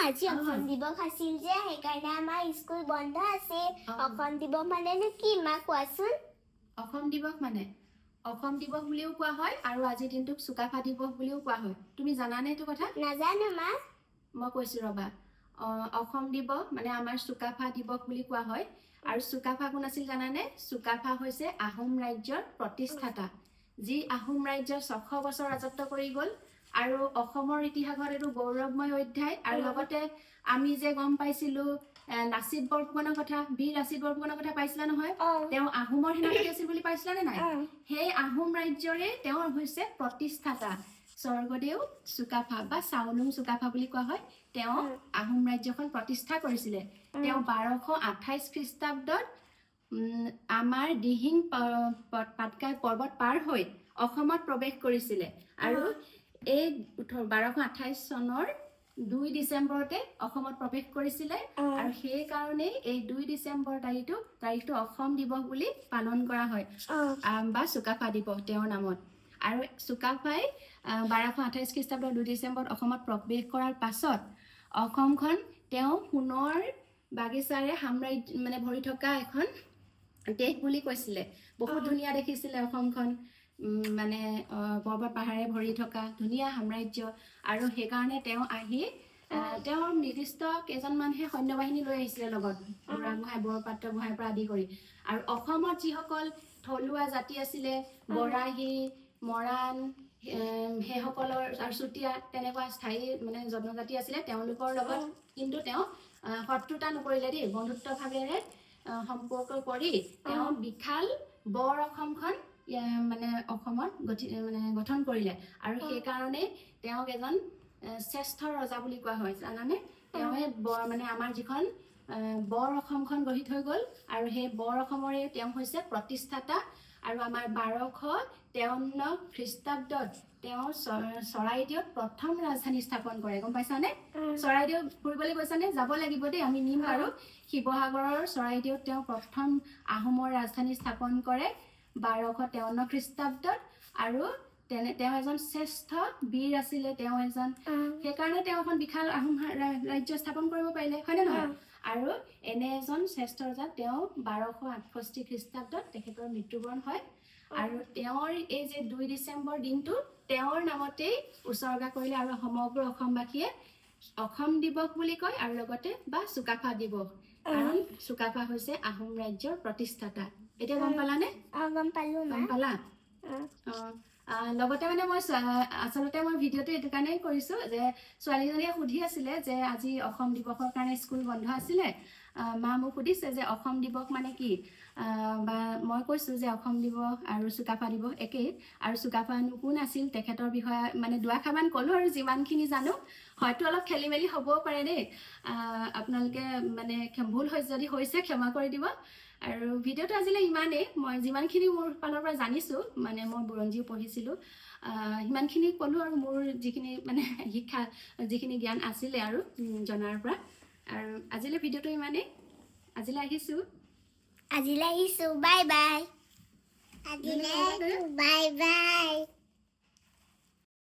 আজি অসম দিৱস আছিল যে, সেইকাৰণে আমাৰ স্কুল বন্ধ আছিল। অসম দিৱস মানেনো কি মা, কোৱাচোন? অসম দিৱস মানে অসম দিৱস বুলিও কোৱা হয় আৰু আজিৰ দিনটোক চুকাফা দিৱস বুলিও কোৱা হয়। তুমি জানানে এইটো কথা? নাজানো মা। মই কৈছোঁ ৰ'বা। অসম দিৱস মানে আমাৰ চুকাফা দিৱস বুলি কোৱা হয়। আৰু চুকাফা কোন আছিল জানানে? চুকাফা হৈছে আহোম ৰাজ্যৰ প্ৰতিষ্ঠাতা, যি আহোম ৰাজ্যৰ 600 বছৰ ৰাজত্ব কৰি গ'ল আৰু অসমৰ ইতিহাসত এইটো গৌৰৱময় অধ্যায়। আৰু লগতে আমি যে গম পাইছিলোঁ লাচিত বৰফুকনৰ কথা, বীৰ লাচিত বৰফুকনৰ কথা পাইছিলা নহয়? তেওঁ আহোমৰ সেনাপতি আছিল বুলি পাইছিলা নে নাই? অ। সেই আহোম ৰাজ্যৰে তেওঁ হৈছে প্ৰতিষ্ঠাতা স্বৰ্গদেউ চুকাফা বা চাওলুং চুকাফা বুলি কোৱা হয়। তেওঁ আহোম ৰাজ্যখন প্ৰতিষ্ঠা কৰিছিলে। তেওঁ 1228 খ্ৰীষ্টাব্দত আমাৰ দিহিং পাটকাই পৰ্বত পাৰ হৈ অসমত প্ৰৱেশ কৰিছিলে আৰু এই 1228 চনৰ 2 ডিচেম্বৰতে অসমত প্ৰৱেশ কৰিছিলে। আৰু সেইকাৰণেই এই 2 ডিচেম্বৰ তাৰিখটো অসম দিৱস বুলি পালন কৰা হয় বা চুকাফা দিৱস তেওঁৰ নামত। আৰু চুকাফাই 1228 খ্ৰীষ্টাব্দৰ 2 ডিচেম্বৰত অসমত প্ৰৱেশ কৰাৰ পাছত অসমখন তেওঁ সোণৰ বাগিচাৰে সাম্ৰাজ্য মানে ভৰি থকা এখন দেশ বুলি কৈছিলে। বহুত ধুনীয়া দেখিছিলে অসমখন, মানে পৰ্বত পাহাৰে ভৰি থকা ধুনীয়া সাম্ৰাজ্য। আৰু সেইকাৰণে তেওঁ আহি তেওঁৰ নিৰ্দিষ্ট কেইজনমানহে সৈন্যবাহিনী লৈ আহিছিলে লগত, বুঢ়াগোহাঁই, বৰপাত্ৰ গোহাঁইৰ পৰা আদি কৰি। আৰু অসমত যিসকল থলুৱা জাতি আছিলে, বৰাহী, মৰাণ, সেইসকলৰ আৰু চুতীয়া, তেনেকুৱা স্থায়ী মানে জনজাতি আছিলে, তেওঁলোকৰ লগত কিন্তু তেওঁ শত্ৰুতা নকৰিলে দেই। বন্ধুত্ব ভাৱেৰে সম্পৰ্ক কৰি তেওঁ বিশাল বৰ অসমখন মানে অসমত মানে গঠন কৰিলে। আৰু সেইকাৰণেই তেওঁক এজন শ্ৰেষ্ঠ ৰজা বুলি কোৱা হয়, জানানে? তেওঁৱে বৰ মানে আমাৰ যিখন বৰ অসমখন গঢ়ি থৈ গ'ল আৰু সেই বৰ অসমৰে তেওঁ হৈছে প্ৰতিষ্ঠাতা। আৰু আমাৰ 1253 খ্ৰীষ্টাব্দত তেওঁ চৰাইদেউত প্ৰথম ৰাজধানী স্থাপন কৰে, গম পাইছানে? চৰাইদেউ ফুৰিবলৈ গৈছানে? যাব লাগিব দেই, আমি নিম বাৰু। শিৱসাগৰৰ চৰাইদেউত তেওঁ প্ৰথম আহোমৰ ৰাজধানী স্থাপন কৰে 1253 খ্ৰীষ্টাব্দত। আৰু তেওঁ এজন শ্ৰেষ্ঠ বীৰ আছিলে। তেওঁ এজন সেইকাৰণে তেওঁ এখন বিশাল আহোম ৰাজ্য স্থাপন কৰিব পাৰিলে, হয়নে নহয়? আৰু এনে এজন শ্ৰেষ্ঠ ৰজা তেওঁ 1268 খ্ৰীষ্টাব্দত তেখেতৰ মৃত্যুবৰণ হয়। আৰু তেওঁৰ এই যে 2 ডিচেম্বৰ দিনটো তেওঁৰ নামতেই উছৰ্গা কৰিলে আৰু সমগ্ৰ অসমবাসীয়ে অসম দিৱস বুলি কয় আৰু লগতে বা চুকাফা দিৱস, কাৰণ চুকাফা হৈছে আহোম ৰাজ্যৰ প্ৰতিষ্ঠাতা। এতিয়া গম পালানে? অ, গম পালো মা। গম পালা? অ। লগতে মানে মই আচলতে মই ভিডিঅ'টো এইটো কাৰণেই কৰিছোঁ যে ছোৱালীজনীয়ে সুধি আছিলে যে আজি অসম দিৱসৰ কাৰণে স্কুল বন্ধ আছিলে, মা, মোক সুধিছে যে অসম দিৱস মানে কি, বা মই কৈছোঁ যে অসম দিৱস আৰু চুকাফা দিৱস একেই আৰু চুকাফানো কোন আছিল তেখেতৰ বিষয়ে মানে দুআষাৰমান ক'লোঁ আৰু যিমানখিনি জানো। হয়তো অলপ খেলি মেলি হ'বও পাৰে দেই, আপোনালোকে মানে ভুল হৈছে যদি হৈছে ক্ষমা কৰি দিব। আৰু ভিডিঅ'টো আজিলৈ ইমানেই। মই যিমানখিনি মোৰ ফালৰ পৰা জানিছোঁ, মানে মই বুৰঞ্জীও পঢ়িছিলোঁ, সিমানখিনি ক'লোঁ আৰু মোৰ যিখিনি মানে শিক্ষা, যিখিনি জ্ঞান আছিলে আৰু জনাৰ পৰা। আৰু আজিলৈ ভিডিঅ'টো ইমানেই, আজিলৈ আহিছোঁ। আজিলৈ আহিছো, বাই বাই। আজিলৈ আহিছো, বাই বাই।